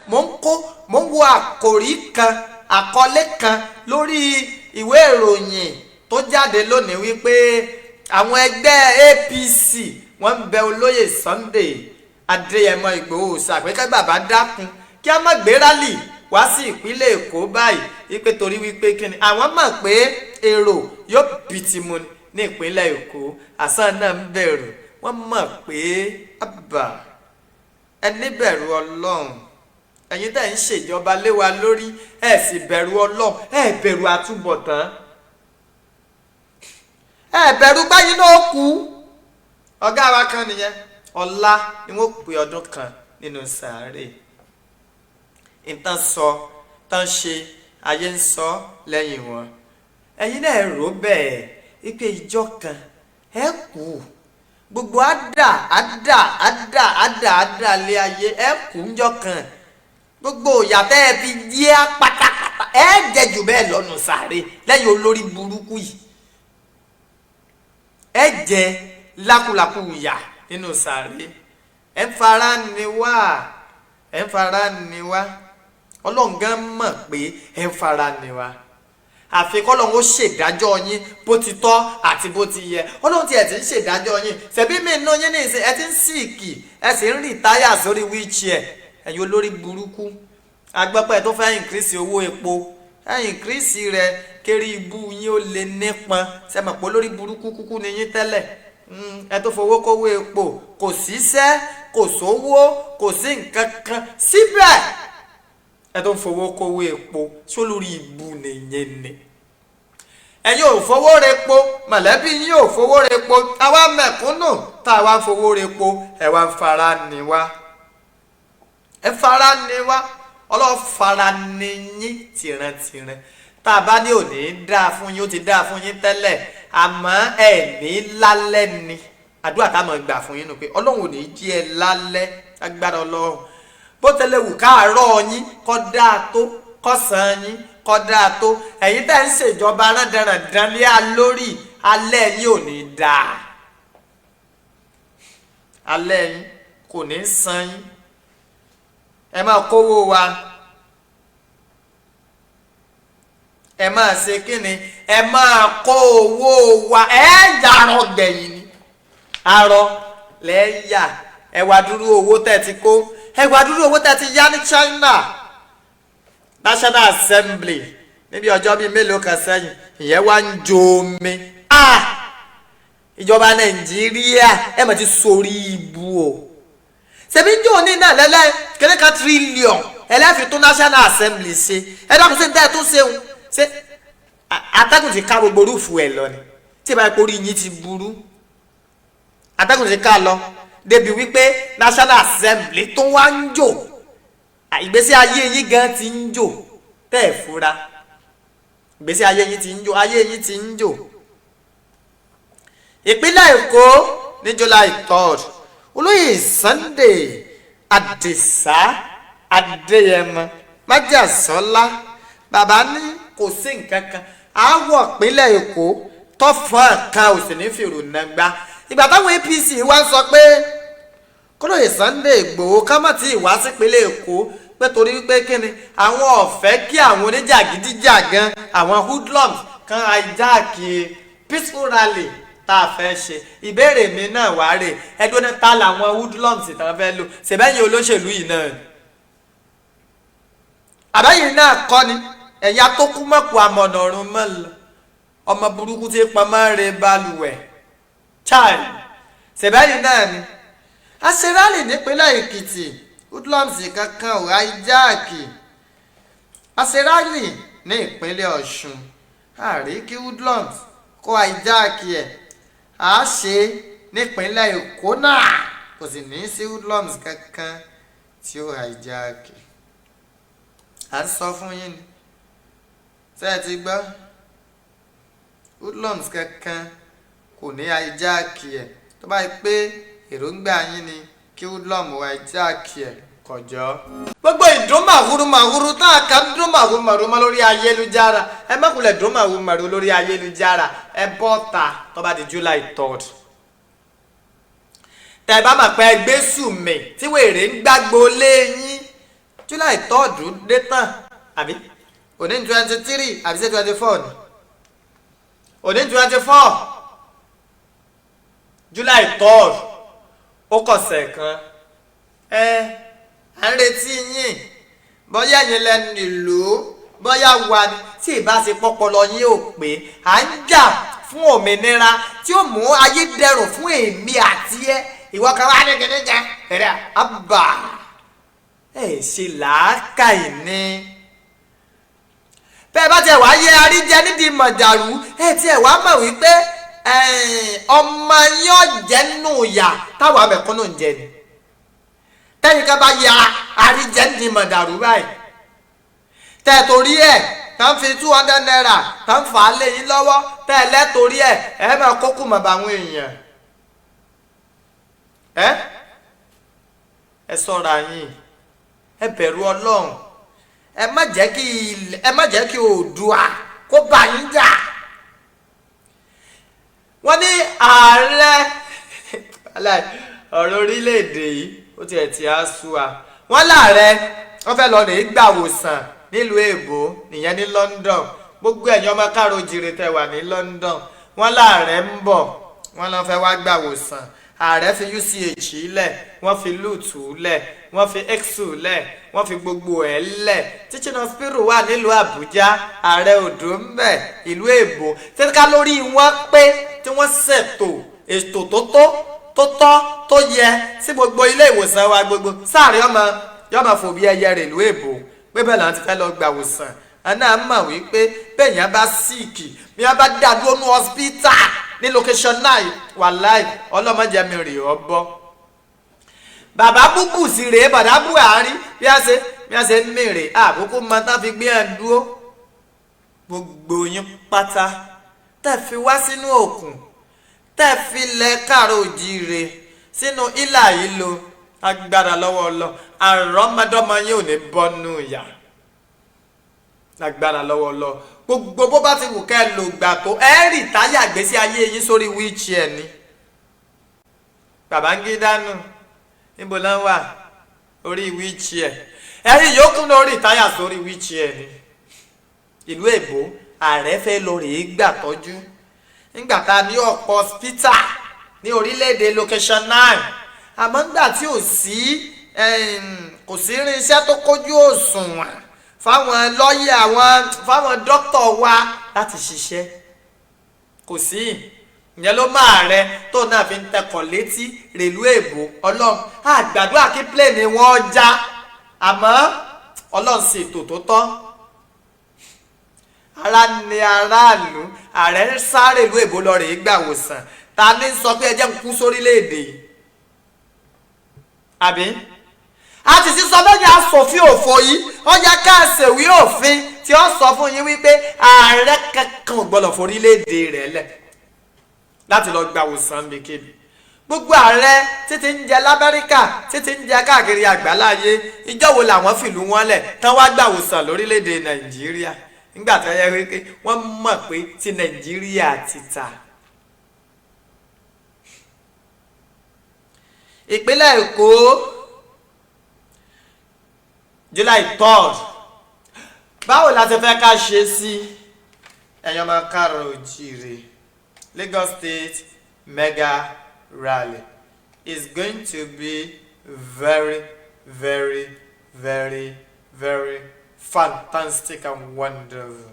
Mo ń kó, mo ń wo àkòrí kan, àkọlé kan lórí ìwé ìròyìn tó jáde lónìí wípé àwọn ẹgbẹ́ APC, wọ́n ń bẹ olóyè Sunday Adéyẹmọ Ìgbòho ṣàpèkẹ́ bàbá dákun kí a má gbé rally wá sí ìpínlẹ̀ Èkó báyìí, wípé torí wípé kíni, àwọn mọ̀ pé èrò yóò bìtìmù ní ìpínlẹ̀ Èkó. Àsán náà ń bẹ̀rù, wọ́n mọ̀ pé àbà ẹni bẹ̀rù Ọlọ́run. Ẹ̀yin tẹ́ ń ṣèjọba lé wa lórí, ẹ̀ sì bẹ̀rù Ọlọ́run, ẹ̀ bẹ̀rù àtúbọ̀tán, ẹ̀ bẹ̀rù báyìí náà kú. Ọ̀gá wa kan nìyẹn, ọ̀la ni wọ́n pè ọdún kan nínú sàárè. Ìtàn sọ tán ṣe, ayé ń sọ lẹ́yìn wọn. Ẹ̀yin náà rò bẹ́ẹ̀ wípé ìjọ kan ẹ kú, gbogbo àdà àdà àdà àdà àdà lé ayé, ẹ kú ńjọ́ kan. Gbogbo ìyàtọ̀ ẹ fi yé pátápátá, ẹ jẹ jù bẹ́ẹ̀ lọ́nà sàárè lẹ́yìn olórí burúkú yìí. Ẹ jẹ lákùlàkù ìyà nínú sàárè. Ẹ ń fara ni wá, ẹ ń fara ni wá. Ọlọ́run gan mọ̀ pé ẹ ń fara ni wá. Àfi kọ́lọ́run ó ṣèdájọ́ yín bó ti tọ́ àti bó ti yẹ. Ọlọ́run tiẹ̀ ti ń ṣèdájọ́ yín. Ṣebí mi nínú yín ní ìsìn, ẹ ti ń sick, ẹ sì ń retire sórí wheelchair. Ẹ̀yin olórí burúkú, agbọ́pẹ́ tó fẹ́ increase owó epo, ẹ increase rẹ̀ kéré, ibú yín ó lè nípọn. Ṣe mọ̀ pé olórí burúkú kúkú ni yín tẹ́lẹ̀? Ẹ tó fowó kówó epo, kò síṣẹ́, kò sówó, kò sí nǹkan kan, síbẹ̀ ẹ tó ń fowó kówó epo. Sólórí ibu nìyẹn ni? Ẹ̀yin ò fowó repo, mọ̀lẹ́bí yín ò fowó repo, àwa mẹ̀kúnnù tá a wá ń fowó repo, ẹ wá ń fara ni wá, ẹ fara ni wá. Ọlọ́ọ̀ fara ni yín tìrantìran. Tá a bá ní òní dáa fún yín, ó ti dáa fún yín tẹ́lẹ̀, àmọ́ ẹ ní lálẹ́ ni. Àdúrà tá a máa gbà fún yín nù pé Ọlọ́run ò ní jí ẹ lálẹ́. Agbára Ọlọ́run, bó tẹ́lẹ̀ wù káàárọ̀ yín kọ́ dáa tó, kọ́sàn yín kọ́ dáa tó, ẹ̀yin tẹ́ ń ṣèjọba rándanràndan lé a lórí, alẹ́ yín ò ní dáa, alẹ́ yín kò ní san yín. Ẹ máa kówó wa, ẹ máa ṣe kíni, ẹ máa kó owó wa, ẹ yàrá gbẹ̀yìn ni, arọ lẹ́yà. Ẹ wá dúró owó tẹ́ ti kó, ẹ wá dúró owó tẹ́ ti yá ní China. National Assembly níbi ọjọ́ bíi mélòó kan sẹ́yìn, ìyẹn wá ń jo omi. Ìjọba Nàìjíríà, ẹ mọ̀ ti sórí ibu o. Ṣebí ń jò ní náà lẹ́lẹ́ kíní kan trillion ẹlẹ́fì tó National Assembly ṣe. Ẹ dákun, sí ní tẹ́ ẹ tún ṣeun ṣé atẹ́gùn ti ká gbogbo roof ẹ̀ lọ ni? Tí ìbá epo orí yín ti burú, atẹ́gùn ti ká lọ débi wípé National Assembly tó wá ń jò. Ìgbésí ayé yín gan ti ń jò tẹ́ ẹ̀ fura. Ìgbésí ayé yín ti ń jò, ayé yín ti ń jò. Ìpínlẹ̀ Èkó ní July 3rd, olóyè Sunday Adisa Adéyẹmọ Májàsọ́lá, bàbá ní kò sí nǹkan kan àwọ̀ ìpínlẹ̀ Èkó tọ́fọ̀n kan ò sì ní fèrò nàgbà. Ìgbà táwọn APC wá ń sọ pé kólóyè Sunday Ìgbòho ká má tí ì wá sípínlẹ̀ Èkó, pé torí wípé kíni, àwọn ọ̀fẹ́ kí àwọn oníjàgídíjàgan, àwọn hoodlums kan hijack peaceful rally tá a fẹ́ ṣe. Ìbéèrè mi náà wá rè, ẹdún ní ta làwọn hoodlums tán fẹ́ lò? Ṣèbẹ́yìn olóṣèlú yìí náà àbẹ́yìn náà kọ́ ni? Ẹ̀yà tó kú mọ̀kù àmọ̀nà ọ̀run mọ́ lọ, ọmọ burúkú tí pamọ́ re balùwẹ̀ child, ṣèbẹ́yìn náà ni. A ṣe rally nípínlẹ̀ Èkìtì, hoodlums kankan ò hijack. A ṣe rally ní ìpínlẹ̀ Ọ̀ṣun, àrí kí hoodlums kó hijack ẹ̀. A ṣe nípínlẹ̀ Èkó náà, kò sì ní sí hoodlums kankan tí ó hijack. À ń sọ fún yín ni, ṣé ẹ ti gbọ́? Hoodlums kankan kò ní hijack ẹ̀. Tó bá yẹ pé èròǹgbà yín ni kí hoodlum hijack ẹ̀, kọjọ́. Gbogbo ìdún. Dún màhúrú màhúrú tá a kà ń dún màhúrú màhúrú mọ́ lórí ayélujára. Ẹ má kulẹ̀ dún màhúrú màhúrú lórí ayélujára. Ẹ bọ́ ta tó bá di July 3rd, tẹ bá mọ̀ pé ẹgbẹ́ sùnmí tí wèrè ń gbàgbó léyìn. July 3rd dé tán, àbí òní 23, àbí ṣé 24 ni? Òní 24, July 3rd, ó kọ̀sẹ̀ kan. Ẹ à ń retí yín, bóyá ẹ̀yin lẹ́nu ìlú, bóyá wà ní tí ìbá ṣe pọ́pọ́lọ yín ò pé. À ń jà fún òmìnira tí ó mú ayé dẹrùn fún èmi àti ẹ. Ìwọ kan wá ní kíní jẹ ẹ̀rẹ́ àbà ẹ̀ ṣe làákàyè ní. Bẹ́ẹ̀ bá tiẹ̀ wá yẹ àríjẹ nídìí mọ̀jàrú, ẹ tiẹ̀ wá mọ̀ wípé ọmọ yín ọ̀jẹ̀ nù yà táwọn abẹ̀kúnnù ń jẹ ni. Tẹ́yìn kan bá yẹ àríjẹ nídìí mọ̀jàrú báyìí, tẹ́ torí ẹ̀ tá ń fi ₦200 tá ń fà á lé yín lọ́wọ́, tẹ́ ẹ lẹ́torí ẹ̀ ẹ máa kókù mọ̀ bá àwọn èèyàn. Ẹ ṣọ́ra yín, ẹ bẹ̀rù Ọlọ́run. Ẹ má jẹ́ kí Oòduà kó bá yín jà. Wọ́n ní ààrẹ ọ̀rọ̀ orílẹ̀-èdè yìí, ó tiẹ̀ tí á sú wa. Wọ́n láàrẹ wọ́n fẹ́ lọ rèé gbàwòsàn nílùú èbó, nìyẹn ní London. Gbogbo ẹ̀yin ọmọ káàró jìrì tẹ́ wà ní London, wọ́n láàrẹ ń bọ̀, wọ́n lọ fẹ́ wá gbàwòsàn. Ààrẹ fi UCH lẹ̀, wọ́n fi LUTH lẹ̀, wọ́n fi EKSU lẹ̀, wọ́n fi gbogbo ẹ̀ lẹ̀. Teaching hospital wà nílùú Àbújá, ààrẹ odò ń bẹ̀ ìlú èbó. Tẹ́tíká lórí wọn pé tí wọ́n ṣètò ètò tó tó tó tọ́ tó yẹ sí gbogbo ilé ìwòsàn wa gbogbo sáàrin ọmọ yọmọ fò bí ẹyẹ rẹ̀ ìlú èbó pé bẹ́ẹ̀ làwọn ti fẹ́ lọ gbà wòsàn. Àná mọ̀ wípé bẹ́ẹ̀ yẹn bá sick, bí wọ́n bá dá dúró ní hospital ní location 9, wàláì, ọlọ́mọdé mi rè ọ́ bọ́. Bàbá búbù sí rèé, bàdá Buhari, bí a ṣe ń mèrè àkókò máa tá fi gbé ẹ̀ dúró. Gbogbo yín pátá tẹ́ fi wá sínú òkun, tẹ́ fi lẹ káàró òjíire sínú ìlà yìí lo agbára lọ́wọ́ ọlọ́, àrọ́mọdọ́mọ yín ò ní bọ́nú ìyà agbára lọ́wọ́ ọlọ́. Gbogbo bó bá ti wù kẹ́ ẹ lò gbà tó, ẹ rì táyà gbèsè ayé yín sórí wheelchair ni. Babangida nù níbo ló ń wà? Orí wheelchair. Ẹ̀rí yòókù náà rí táyà sórí wheelchair ni. Ìlú èbó, ààrẹ fẹ́ lọ rèé gbà tọ́jú nígbà tá a ní ọ̀pọ̀ hospital ní orílẹ̀-èdè location 9, àmọ́ nígbà tí ò sí, kò sí irinṣẹ́ tó kójú òṣùwọ̀n fáwọn lọ́ọ̀yà, àwọn fáwọn dókítà wa láti ṣiṣẹ́, kò sí. Ìyẹn ló máa rẹ tó náà fi ń tẹkọ̀ létí rèlú èbó. Ọlọ́run àgbàdua kí plane wọn já, àmọ́ Ọlọ́run sì ètò tó tọ́. Ara ni aráàlú, ààrẹ ń sáré ìlú èbó lọ rèé gbà wòsàn. Ta ní sọ pé ẹ jẹ́ ń kú sórílẹ̀-èdè yìí? Àbí a ti sísọ lẹ́yìn asòfin òfò yìí, ó yẹ ká ṣèwé òfin tí ó sọ fún yín wípé ààrẹ kankan ò gbọ́dọ̀ forílẹ̀-èdè rẹ̀ lẹ̀ láti lọ gba òsàn níbikíbi. Gbogbo ààrẹ títí ń jẹ lamẹ́ríkà, títí ń jẹ káàkiri àgbáláyé, ìjọ wo làwọn fìlú wọn lẹ̀ tán wá gbà wòsàn lórílẹ̀-èdè Nàìjíríà? Nígbà tó yẹ wípé wọ́n mọ̀ pé ti Nàìjíríà ti ta. Ìpínlẹ̀ Èkó, July 3rd, báwo la ti fẹ́ ká ṣe sí? Ẹ̀yin ọmọ káàrọ̀ òjíire, Lagos State mega rally is going to be very, very, very, very fantastic and wonderful.